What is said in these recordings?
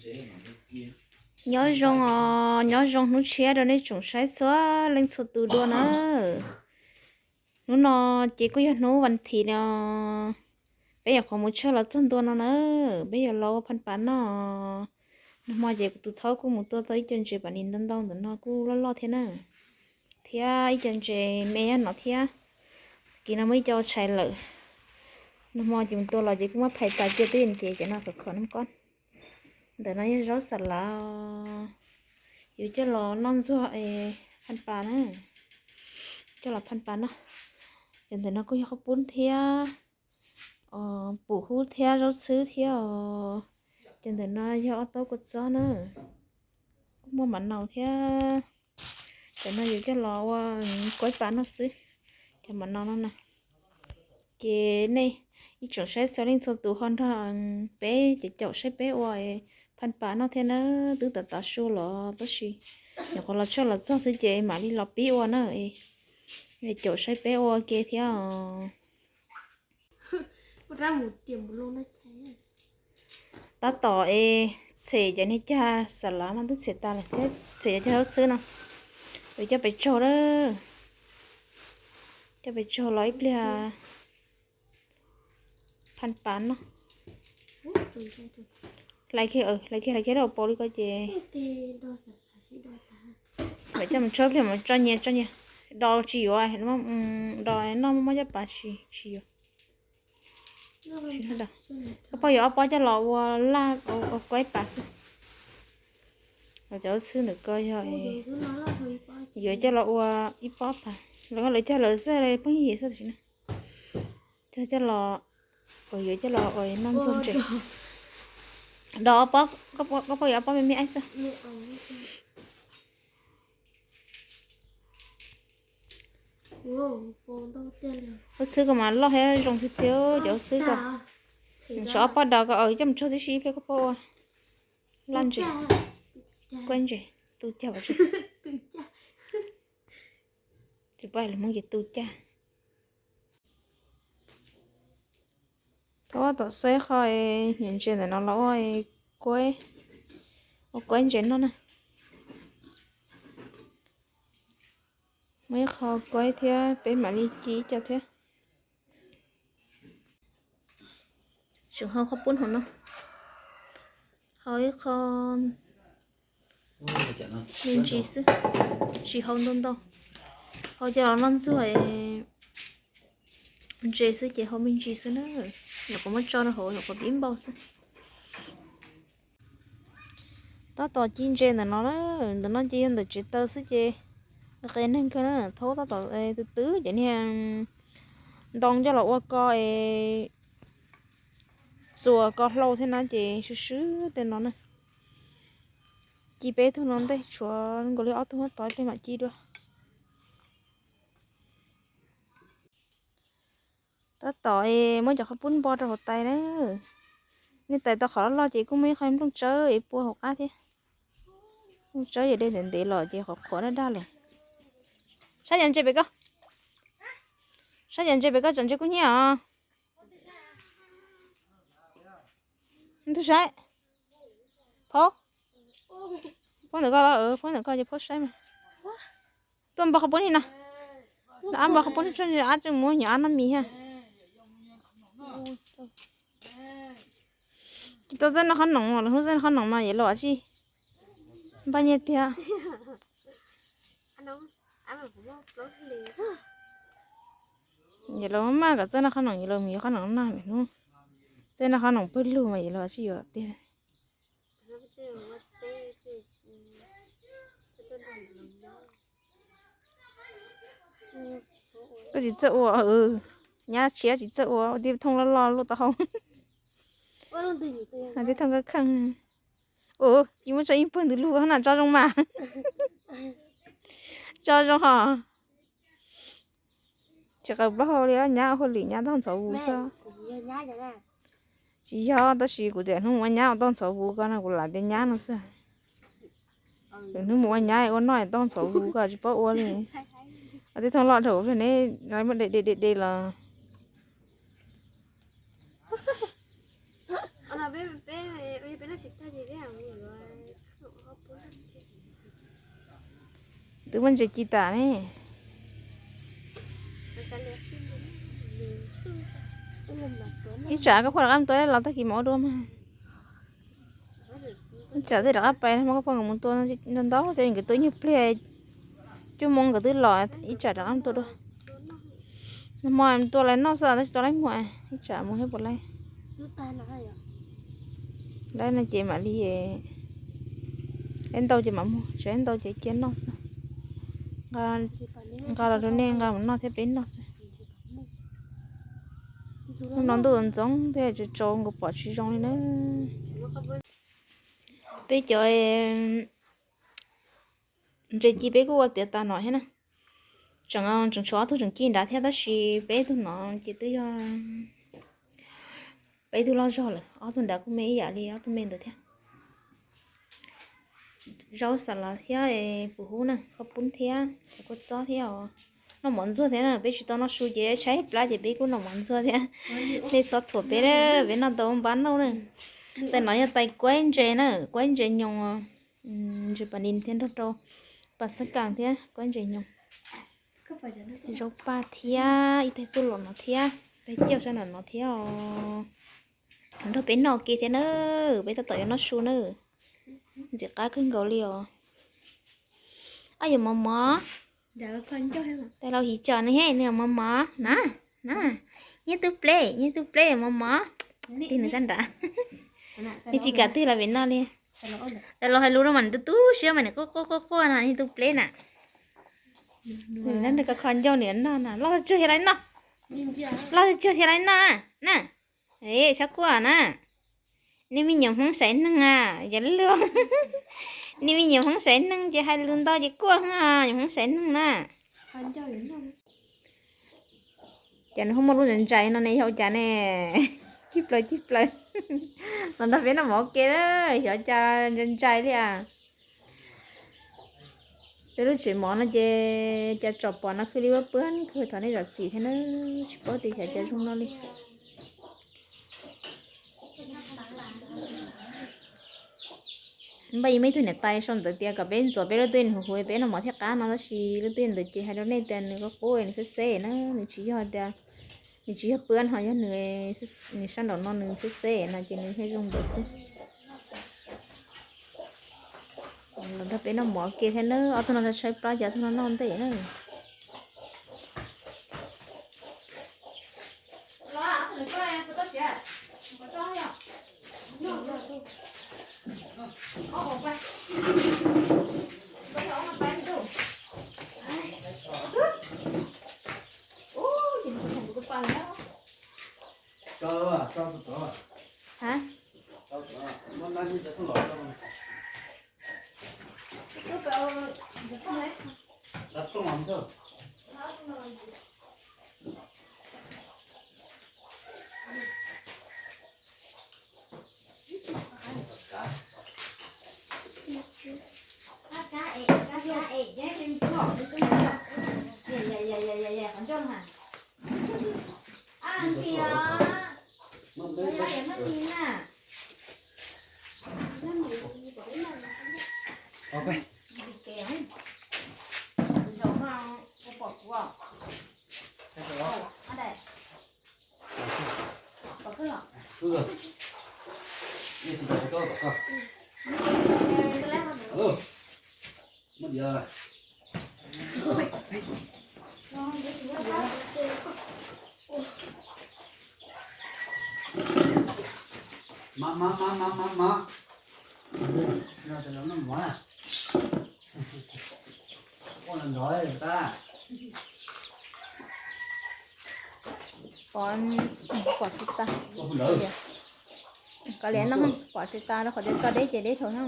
Nyob zoo os, nyob zoo hnub tshiab rau nej tsoom saib txhua leej txhua tus dua na. Hnub no ces kuj yog hnub vas thiv no, peb nyuam qhuav mus tshawb los txog ntua no na, peb yuav los ua phaj pas noj. Nag hmo ces kuv tus thaub kuj mus tua tau ib co ntses pas nis ntau ntau ntawm no kuj loj loj thiab na. Thiab ib co ntses me nyob no thiab. Kis no muaj ib co tshais lawm. Nag hmo ces mus tua los ces kuj muab phais tas cia twb yeej ces cov no khov khov noj kob. Ntawm no yog zaub xa lav, yuav coj los noj ntxuag es phaj pas na, coj los phaj pas noj. Ces ntawm no kuj yog qhaub poob thiab, pum hub thiab zaub txhwb thiab os. Ces ntawm no yog ob taub kua txob na, kuj muaj mam naus thiab. Cov no yuav coj los ua kuaib pas noj xwb, cov mam naus no na. Ces nej ib tsoom saib txhua leej txhua tus ho nrog peb ces caum saib peb ua phaj pas noj thiab na. Twb tav tav su los tab sis nyuam qhuav los tshawb los txog xwb ces mam li los pib ua na. Caum saib peb ua ke thiab os. Tab tom es txhem cov niag cag xa lav mas twb txhem tas lawm thiab txhem cov cag zaub txhwb no. Yuav coj pes tsaug lawm, coj pes tsaug los ib pliag phaj pas noj. Hlais kiag, hlais kiag, hlais kiag rau hauv paus li ko ces mam coj mus tshuab pliag mam tso nyias tso nyias. Do tsis yuav, do noj muab coj pas tsis yuav. Koj poj yuav ob pob coj los ua laj ua kuaib pas xwb. Cov txhwb ntawm ko yog yuav coj los ua ib pob pas, lawv cog lawv xwb, pheej yim xwb tam sim no. Cog coj los, yuav coj los ua noj ntxuag ntses. Do ob pob, koj poj yuav ob pob me me aib xwb. Zaub txhwb ko mas loj thiab zoo tiag tiag cov zaub txhwb ko. Tshuav ob pob do ko coj mus tshuab tib si ib pliag koj poj ua laj ntses, kuaib ntses, tu cag. Tsis pom lus Hmoob ces tu cag. Thauj tom xwb qho nyuam ntses ntawm no los ua, ua kuaib ntses noj na. Muaj ib qho kuaib thiab peb mam li ci ib co thiab. Tseem hau qhov pub hauv no, hau ib qho me ntsis xwb, tsis hau ntau ntau. Hau coj los noj ntxuag ntses xwb ces hau me ntsis xwb na. Nyuam qhuav muab tso rau hauv, nyuam qhuav pib npau xwb. Tab tom ci ntses ntawm no, ntawm no ces yog ntawm tsev taw xwb ces qe neeg kawg na. Thaub tab tom twb twb cov niag ntoo coj los ua ko es txuas ko hlau thiab na ces swb swb tej no na. Ci peb tug no ntej, tshuav nkaus li ob tug huab tod ib pliag mam ci dua. Tab tom es muab cov qhov pub npo rau hauv tais na. Nej tais tau qhov loj loj ces kuj muaj ib qho nplooj tsawb es pua hauv qab thiab. Nplooj tsawb yog de ntev ntev los ces qhuav qhuav daj daj lawm. Saib cov ntses pem ko, saib cov ntses pem ko, cov ntses kub hnyiab os. Ntug saib, phaub, phaub ntawm ko los, phaub ntawm ko ces phaub saib mas. Tuaj npo qhov pub ni no. Ab, npo qhov pub ni tso, ab tseem muab nyuam ab noj mis thiab. Tsis tau txawj noj qhob noom, lwm hnub txawj noj qhob noom mas yawm laus tsis npaj nyiaj tiag. Yawm laus maj maj kom txawj noj qhob noom, yawm laus mus yuav qhob noom noj lwm hnub. Txawj noj qhob noom pawg lug mas yawm laus tsis yuav tiag. Koj tsis txawj ua, nyab tshiab tsis txawj ua, ua tib thooj loj loj luaj tau hau. Ua tib thooj kheej kheej. Ua, tsis muab tso ib pawg ntws lug na, tso zoo mas. Tso zoo hos. Tsis qaws plaub hau li, nyab ua hauj lwm nyab taug ntxhov vus xwb. Tsis yog, tab sis kuv tias hnub mus ua nyab ua taug ntxhov vus ko no kuv lam tias nyab no xwb. Lwm hnub mus ua nyab ua noj taug ntxhov vus ko tsis paub ua li. Ua tib thooj loj dhau ne, muab de de de de los. Twb muaj ntses ci tas ne. Ib tsam koj pom rov qab mus tua los tag kis mam ua dua mas. Ib tsam twb rov qab pais, hmo koj pheej mus tua ntau ntau, cov nkawd tua ib nyuag pliag, cuaj moo nkawd twb los, ib tsam rov qab mus tua dua. Nag hmo tua lawv noj xwb tab sis tua lawv muag, ib tsam mus thiab puas laib. Laib no ces mam li, laib ntau ces mam muag, tsis laib ntau ces cia noj xwb. Nqa los rau nej nqa mus noj thiab peb noj xwb. Hnub no ntuj ntxoov thiab tsaus tsaus nkaus pom tsis zoo li na. Peb cov ntses ci peb kuj ua tiav tas no thiab na. Tseem, tseem tshuav ob tug tseem ci nrad thiab tab sis peb tug no ces twb yog peb tug loj zog lawm, ob tug nrad kuj me ib yam li ob tug me ntawd thiab. Zaub xas los thiab pum hub na, qhov pub thiab, cov kua txob thiab os. Noj mov ntxuag thiab na, peb tsis tau noj su ces tshaib plab ces peb kuj noj mov ntxuag thiab. Nej txhob thuam peb, peb noj tau npab nauj na. Tais no yog tais kuaib ntses na, kuaib ntses nyoos, ntses pas nis thiab nrog rau pas xab kas thiab kuaib ntses nyoos. Zaub paj thiab ib tais txuj lom no thiab, tais cauj sab nram no thiab os. Nrog peb noj ua ke thiab na, peb tab tom yuav noj su na. Ntxim qab kawg nkaus li os. Ab, yuav mov mov. Tais laus hiv tsom nws he, nws yuav mov mov na, na. Nyiaj tub pleb, nyiaj tub pleb yuav mov mov. Tig nws sab nrad. Nws tsis kam tig los pem no li. Tais laus hais lus no mas nws tu tu siab mas nws quaj quaj quaj quaj no, nyiaj tub pleb na. Nws kho kho ncauj nws noj na, loj tsuag thiaj li noj. Loj tsuag thiaj li noj na. Txhob quaj na. Nej me nyuam Hmoob saib neeg a, yog luag. Nej me nyuam Hmoob saib neeg ces hais lus ntau ces quaj, nyuam Hmoob saib neeg na. Cas nws ho muaj lub ntsais ntsais no ne, yog ua cas ne? Cig plaws cig plaws. Los nrog peb noj mov ua ke na, xyov cas ntsais ntsais li as. Peb lub tsev mov no ces cas tsom pom no khwj li ua pwb khwj, thov nej zam txim thiab na, tsis paub tias xyov cas zoo no li. Npaj yeej muaj ib tug niam tais sau ntawv tias kom peb ntxuav peb lub tub yees huv huv peb noj mov thiaj qab no, tab sis lub tub yees ntawd ces hais rau nej tias nws qub qub, nws xeb xeb na, nws tsis yog tias, nws tsis yog pwb ho yog nws, nws sab nraum no nws xeb xeb no ces nws thiaj zoo ntawd xwb. Los nrog peb noj mov ua ke thiab na, ob tug no tshaib plab ces ob tug no noj ntej na. Hả? Xwb. Ê, tsis tau tau tau. Alo. Muab diav. Mov, mov, mov, mov, mov, mov. Noj mov na. Ua los nrov ta. Pom, pom tsis tas. Koj liam no, pom tsis tas rau qhov tias tso deb ces deb dhau na.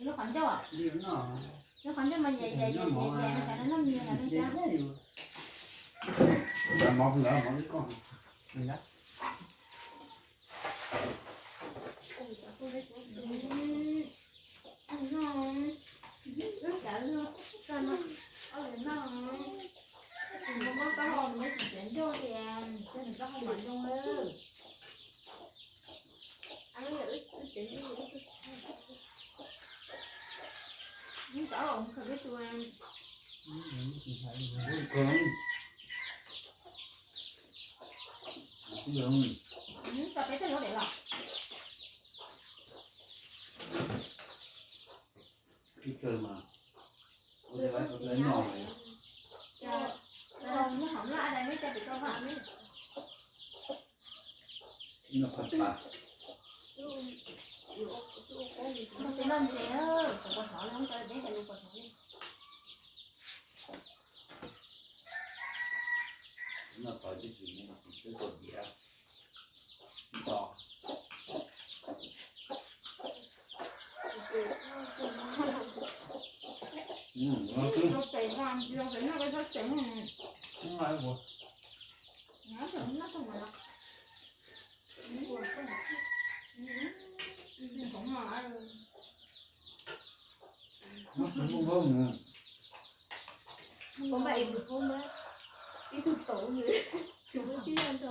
Lub qhov ncauj, lub qhov ncauj mas yam yam yam yam no, noj me nyuam no. Ib tug mas, ua li lawv qhov tus no, nyob hauv laj dais neb coj pem toj vaj neb. Noj qhov pas. Noj peb noj ntses, kuv puas hnov li, deb hais lus puas hnov li. Noj tau twb tsis muaj, twb tau diav. Noj tau. Rau pem vaj, rau pem noj peb sab tsev. Ua npaum ib tug tau, kuv tib tag nrho,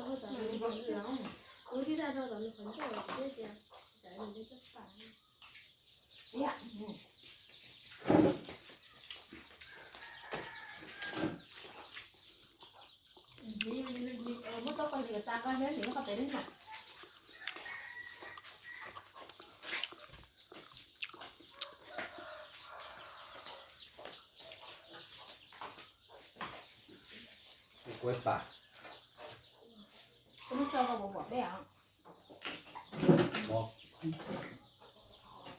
kuv tib tag nrho los nws qhov ncauj los kuv thiaj tias tsam nws coj pam. Muab txoj koj ywg tas koj nyob ntawm lub qhov pem lub no. Kuv kuaib pas. Koj muab tso rau kuv pom dej os.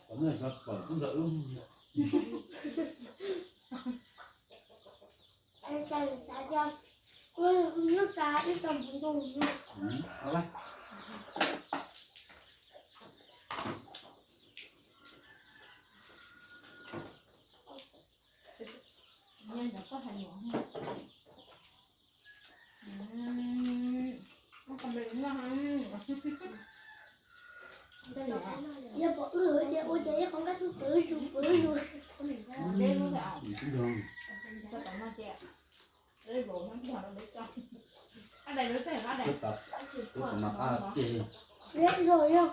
Qhov nej xav pom kuv ntawm wb. Xav tias wb lub tsa ib tau mus nkaus. Nyob ntawm koj hais lus. Yog pom wb ces ua ces ib qho nqaij twb pwv zus pwv zus. Deb lub thiab. Tso tom no ces deb vauv no tij hov rau deb tso. Ab dais lub tej ab dais. Deb zog yog.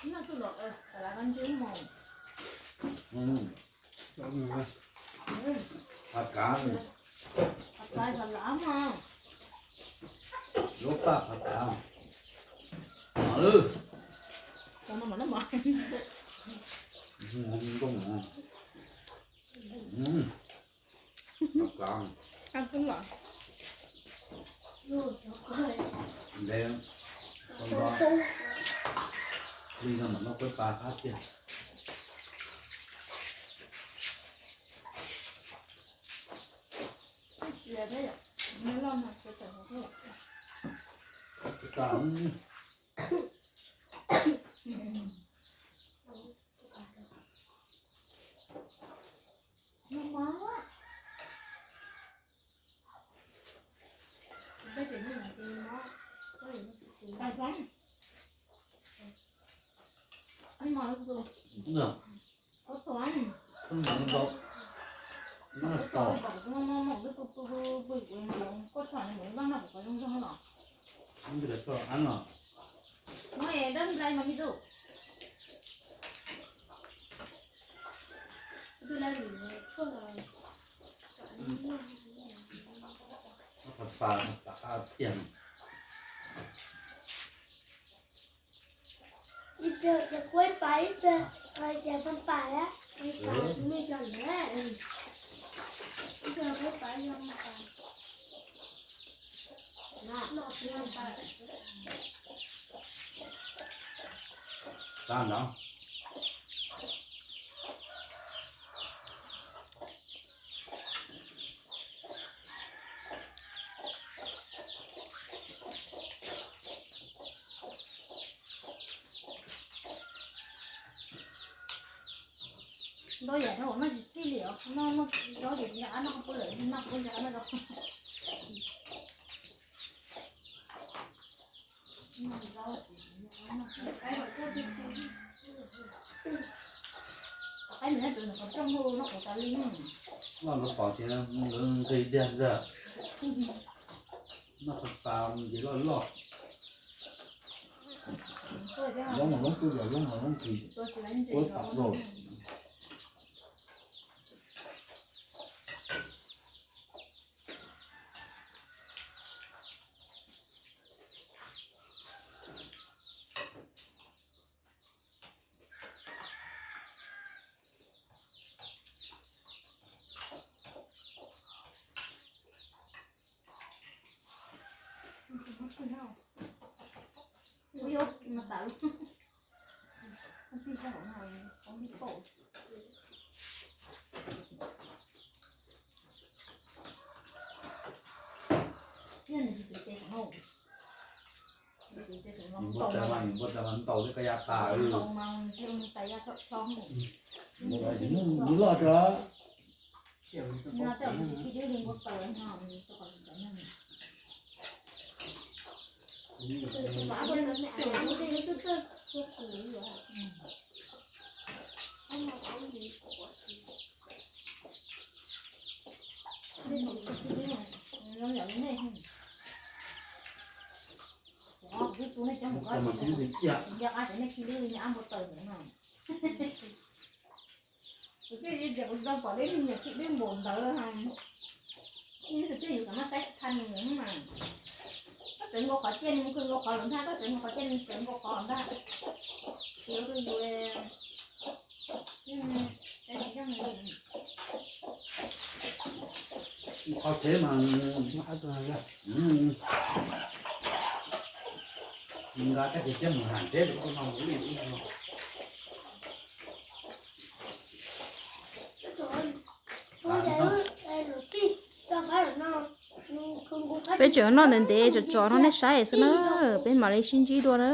Noj tsuj los, kav lav koj ntsia mos. Phav kav, phav kav, phav lav mos. Lub paj phav kav. Mos lwj. Tau no mas lub mos. Nkooj mos. Phav kav. Ntev, tau nto hli no mas noj kuaib pa qab tiag. Phav pa, phav pa qab tiag. Ib pliag ces kuaib pa, ib pliag ces pab pam, ib pliag me cov ntawd, ib pliag kuaib pa yog pab pam. Tag ntawd. Ntau yam no noj tsis txhij li os, noj noj zaub ces noj qhov pub lawm, noj qhov pub noj zaub. Noj lawv pom ces lawv nqis tiag ntag. Noj qhov tas ces loj loj. Loob mas loob twb yog loob mas loob kis, ua tam los. Npua tas mas, npua tas mas ntaus li qa ya tas li. Nws loj tso. Kuv thiaj li tias kuv tsis tau pom deb niag niam txij deb npaum ntawd, ib txhia twg yus kam maj saib thaj nws mas, koj tseem nkaus qhov ciaj nws khwv nkaus qhov lawm ntag, koj tseem nkaus qhov ciaj nws tseem nkaus qhov ntag. Tias rau yus, qhov tsev mas nqa kab tsev mus ham tsev no. Peb tseem noj ntev ntev tso tso no nej saib xwb na, peb mam li sib ntsib dua na.